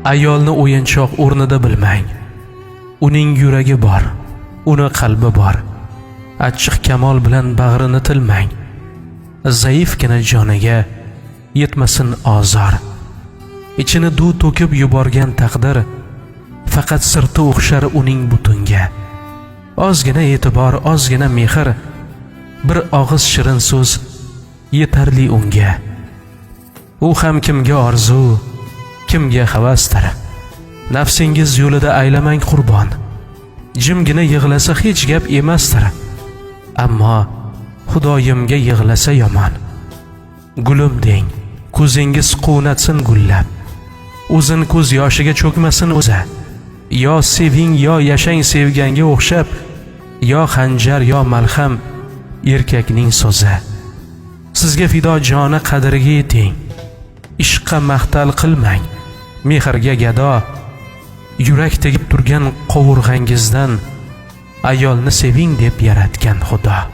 Ayolni o'yinchoq o'rnida bilmang. Uning yuragi bor, uni qalbi bor. Achchiq kamol bilan bag'rini tilmang. Zaifgina joniga yetmasin ozor. Ichini duv to'kib yuborgan taqdir faqat sirti o'xshar uning butunga. Ozgina e'tibor, ozgina mehr, bir og'iz shirin so'z yetarli unga. U ham kimga orzu, kimga havasdir. Nafsingiz yo'lida aylamang qurbon. Jimgina yig'lasa hech gap emasdir. Ammo Xudoyimga yig'lasa yomon. Gulim deng, ko'zingiz quvnatsin gullab. O'zin ko'z yoshiga cho'kmasin o'zi. Yo seving, yo yashang sevganga o'xshab, yo xanjar, yo malham erkakning so'zi. Sizga fido joni qadriga yeting. Ishqqa mahtal qilmang, mehrga gado. Yurak tegib turgan qovurg'angizdan ayolni seving deb yaratgan Xudo.